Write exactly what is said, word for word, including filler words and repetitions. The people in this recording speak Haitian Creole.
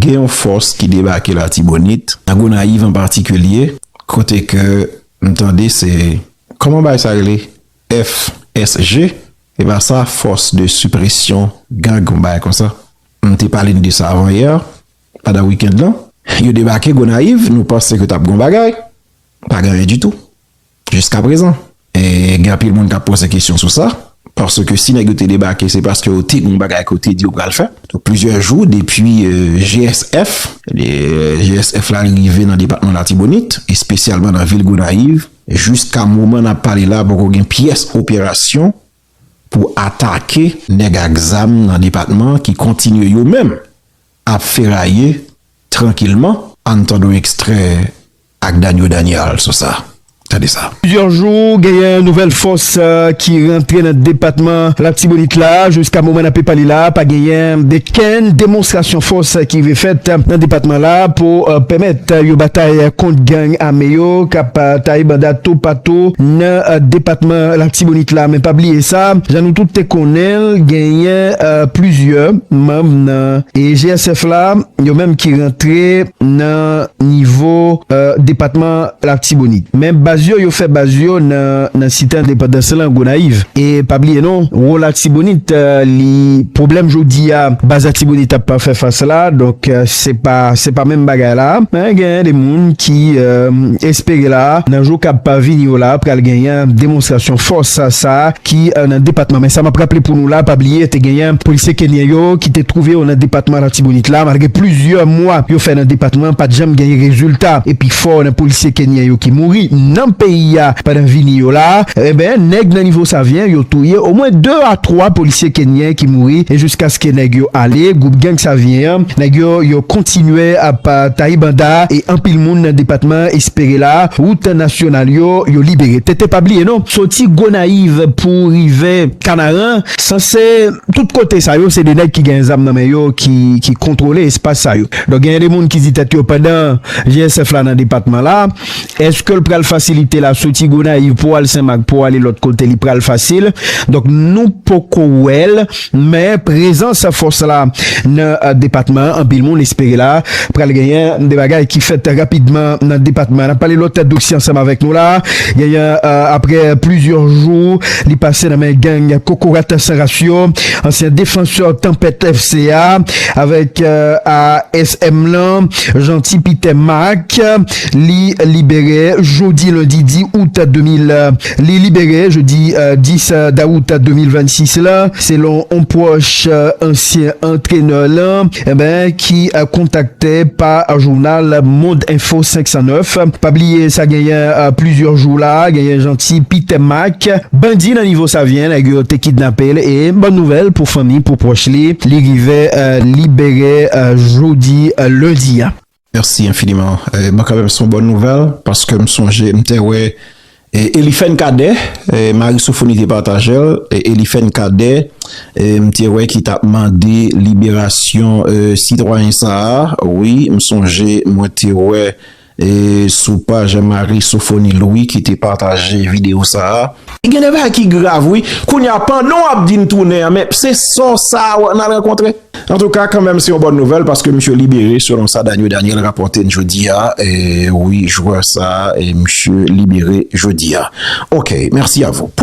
e yon fòs ki debake Latibonit, nan Gonayiv an patikilye, kote ke m tande se, kòman bagay sa rele? F S G, e pa sa, Force de Suppression Gang, yon bagay konsa. M te pale n de sa avan yè, pandan wikenn lan. Yo debake Gonayiv, nou panse ke t ap gon bagay, pa gen anyen ditou. Jiskaprezan. E gen anpil moun k ap poze kesyon sou sa, paske si nèg yo te debake, se paske yo te gon bagay ke yo te di yo pral fè. Donk, plizyè jou depi, euh, G S F, euh, G S F la rive nan depatman Latibonit, espesyalman nan vil Gonayiv. Jiska moman n ap pale la, poko gen pyès operasyon pou atake nèg ak zam nan depatman ki kontinye yo menm ap feraye trankilman. Ann tande yon ekstrè ak Danio Daniel sou sa. Tande sa. Plizyè jou, genyen nouvèl fòs, euh, ki rantre nan depatman Latibonit la. Jiska moman n ape pale la, pa genyen okenn demonstrasyon fòs ki rive fèt nan depatman la pou, euh, pèmèt yo batay kont gang ame yo k ap, euh, taye banda toupatou nan, euh, depatman Latibonit la. Men pa bliye sa, jan nou tout te konnen l, genyen, euh, plizyè manm nan e G S F la, yo menm ki rantre nan nivo, euh, depatman Latibonit. Men baz yo, yo fè baz yo nan, nan Site Endepandans lan, Gonayiv. E pa bliye non, wo Latibonit, euh, li pwoblèm jodi a, baz Latibonit ap fè fas la. Donk, euh, se pa, se pa menm bagay la. Men gen de moun ki, euh, espere la, nan jou k ap vini yo la, pral genyen demonstrasyon fòs sa, sa ki, euh, nan depatman. Men sa m ap raple pou nou la, pa bliye, te genyen polisye kenyen yo ki te twouve yo nan depatman Latibonit la. Malgre plizyè mwa yo fè nan depatman, pa t janm genyen rezilta. Epi fò nan polisye kenyen yo ki mouri nan peyi a pandan vini yo la. Eben, nèg nan nivo Savyen yo touye omwen de a twa polisye kenyen ki mouri. E jiskaske nèg yo ale, gwoup gang Savyen an, nèg yo, yo kontinye ap, a, taye banda e anpil moun nan depatman espere la, wout nasyonal yo, yo libere. Tete pa bliye non, soti Gonayiv pou rive Kanaran, sanse tout kote sa yo, se de nèg ki gen zam nan men yo, ki, ki kontwole espas sa yo. Donk, genyen de moun ki di tèt yo pandan G S F la nan depatman la, èske l pral fasilite la soti Gonayiv pou al Senmak, pou ale lòt kote, li pral fasil? Donk, nou poko wè l, men prezans fòs la nan, euh, depatman an, anpil moun espere la, pral genyen de bagay ki fèt rapidman nan depatman. N ap pale lòt dosye ansanm avèk nou la. Genyen, euh, apre plizyè jou, li pase nan men gang Kokorat San Ras yo, ansyen defansè Tanpèt F C a, avèk, euh, A S M lan, Jeanty Peter Marc, li libere jodi lendi dis out de mil, euh, li libere jodi, euh, dis dawout de mil vennsis la, selon yon pwòch, euh, ansyen antrenè lan, eben, ki, euh, kontakte pa jounal Monde Info senk san nèf. Pa bliye sa, genyen, euh, plizyè jou la, genyen Jeanty Peter Marc, bandi nan nivo Savyen, nèg yo te kidnape l, e bòn nouvèl pou fanmi, pou pwòch li, li rive, euh, libere, euh, jodi, euh, lendi a. Mèsi enfiniman. Eh, bon, kanmenm, se yon bòn nouvèl, paske m sonje, m te wè, eh, Elifèn Kadè, eh, Marie Sophonie te pataje l, eh, Elifèn Kadè, eh, m te wè ki t ap mande liberasyon, eh, sitwayen sa a. Wi, m sonje, mwen te wè, eh, sou paj Marie Sophonie Louis ki te pataje videyo sa a. Gen de bagay ki grav, wi. Kounye a, pandan w ap di n tounen an, men se sò sa a w ap rankontre. Antouka, kanmenm, se yon bòn nouvèl paske misye libere, selon sa Danio Daniel rapòte n jodi a. E wi, jwè sa a, e misye libere jodi a. Ok, merci à vous.